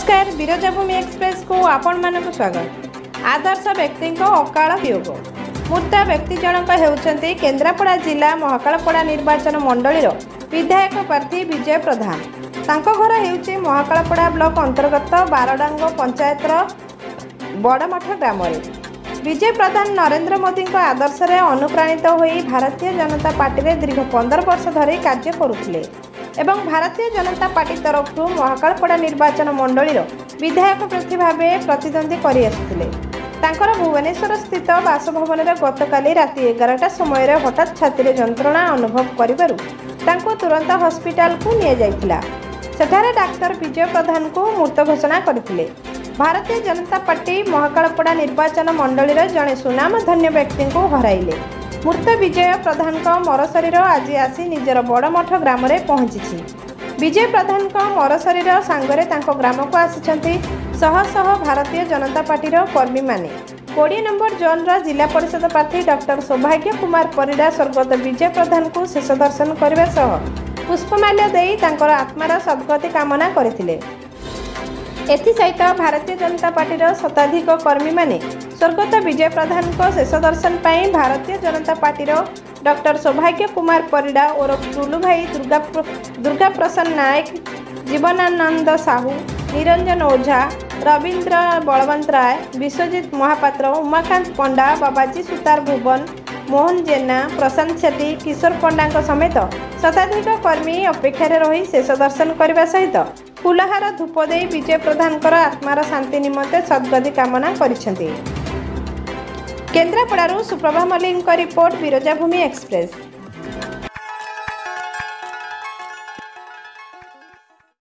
ନମସ୍କାର, ବିରଜାଭୂମି ଏକ୍ସପ୍ରେସକୁ ଆପଣମାନଙ୍କୁ ସ୍ୱାଗତ। ଆଦର୍ଶ ବ୍ୟକ୍ତିଙ୍କ ଅକାଳ ବିୟୋଗ। ମୃତ ବ୍ୟକ୍ତି ଜଣକ ହେଉଛନ୍ତି କେନ୍ଦ୍ରାପଡ଼ା ଜିଲ୍ଲା ମହାକାଳପଡ଼ା ନିର୍ବାଚନ ମଣ୍ଡଳୀର ବିଧାୟକ ପ୍ରାର୍ଥୀ ବିଜୟ ପ୍ରଧାନ। ତାଙ୍କ ଘର ହେଉଛି ମହାକାଳପଡ଼ା ବ୍ଲକ ଅନ୍ତର୍ଗତ ବାରଡାଙ୍ଗ ପଞ୍ଚାୟତର ବଡ଼ମଠ ଗ୍ରାମରେ। ବିଜୟ ପ୍ରଧାନ ନରେନ୍ଦ୍ର ମୋଦିଙ୍କ ଆଦର୍ଶରେ ଅନୁପ୍ରାଣିତ ହୋଇ ଭାରତୀୟ ଜନତା ପାର୍ଟିରେ ଦୀର୍ଘ 15 ବର୍ଷ ଧରି କାର୍ଯ୍ୟ କରୁଥିଲେ ଏବଂ ଭାରତୀୟ ଜନତା ପାର୍ଟି ତରଫରୁ ମହାକାଳପଡ଼ା ନିର୍ବାଚନ ମଣ୍ଡଳୀର ବିଧାୟକ ପ୍ରାର୍ଥୀ ଭାବେ ପ୍ରତିଦ୍ୱନ୍ଦ୍ୱୀ କରିଆସୁଥିଲେ। ତାଙ୍କର ଭୁବନେଶ୍ୱର ସ୍ଥିତ ବାସଭବନରେ ଗତକାଲି ରାତି 11ଟା ସମୟରେ ହଠାତ୍ ଛାତିରେ ଯନ୍ତ୍ରଣା ଅନୁଭବ କରିବାରୁ ତାଙ୍କୁ ତୁରନ୍ତ ହସ୍ପିଟାଲକୁ ନିଆଯାଇଥିଲା। ସେଠାରେ ଡାକ୍ତର ବିଜୟ ପ୍ରଧାନଙ୍କୁ ମୃତ ଘୋଷଣା କରିଥିଲେ। ଭାରତୀୟ ଜନତା ପାର୍ଟି ମହାକାଳପଡ଼ା ନିର୍ବାଚନ ମଣ୍ଡଳୀର ଜଣେ ସୁନାମଧନ୍ୟ ବ୍ୟକ୍ତିଙ୍କୁ ହରାଇଲେ। ମୃତ ବିଜୟ ପ୍ରଧାନଙ୍କ ମରଶରୀର ଆଜି ଆସି ନିଜର ବଡ଼ମଠ ଗ୍ରାମରେ ପହଞ୍ଚିଛି। ବିଜୟ ପ୍ରଧାନଙ୍କ ମରଶରୀର ସାଙ୍ଗରେ ତାଙ୍କ ଗ୍ରାମକୁ ଆସିଛନ୍ତି ଶହ ଶହ ଭାରତୀୟ ଜନତା ପାର୍ଟିର କର୍ମୀମାନେ। 20 ନମ୍ବର ଜୋନ୍ର ଜିଲ୍ଲା ପରିଷଦ ପ୍ରାର୍ଥୀ ଡକ୍ଟର ସୌଭାଗ୍ୟ କୁମାର ପରିଡ଼ା ସ୍ୱର୍ଗତ ବିଜୟ ପ୍ରଧାନଙ୍କୁ ଶେଷ ଦର୍ଶନ କରିବା ସହ ପୁଷ୍ପମାଲ୍ୟ ଦେଇ ତାଙ୍କର ଆତ୍ମାର ସଦ୍ଗତି କାମନା କରିଥିଲେ। ଏଥିସହିତ ଭାରତୀୟ ଜନତା ପାର୍ଟିର ଶତାଧିକ କର୍ମୀମାନେ ସ୍ୱର୍ଗତ ବିଜୟ ପ୍ରଧାନଙ୍କ ଶେଷ ଦର୍ଶନ ପାଇଁ ଭାରତୀୟ ଜନତା ପାର୍ଟିର ଡକ୍ଟର ସୌଭାଗ୍ୟ କୁମାର ପରିଡ଼ା ଓରଫ ଟୁଲୁ ଭାଇ, ଦୁର୍ଗା ପ୍ରସନ୍ନ ନାୟକ, ଜୀବନାନନ୍ଦ ସାହୁ, ନିରଞ୍ଜନ ଓଝା, ରବୀନ୍ଦ୍ର ବଳବନ୍ତ ରାୟ, ବିଶ୍ୱଜିତ ମହାପାତ୍ର, ଉମାକାନ୍ତ ପଣ୍ଡା, ବାବାଜୀ ସୁତାର, ଭୁବନ ମୋହନ ଜେନା, ପ୍ରଶାନ୍ତ ସେଠୀ, କିଶୋର ପଣ୍ଡାଙ୍କ ସମେତ ଶତାଧିକ କର୍ମୀ ଅପେକ୍ଷାରେ ରହି ଶେଷ ଦର୍ଶନ କରିବା ସହିତ ଫୁଲହାର ଧୂପ ଦେଇ ବିଜୟ ପ୍ରଧାନଙ୍କର ଆତ୍ମାର ଶାନ୍ତି ନିମନ୍ତେ ସଦ୍ଗତି କାମନା କରିଛନ୍ତି। କେନ୍ଦ୍ରାପଡ଼ାରୁ ସୁପ୍ରଭା ମଲ୍ଲିକଙ୍କ ରିପୋର୍ଟ, ବିରଜାଭୂମି ଏକ୍ସପ୍ରେସ।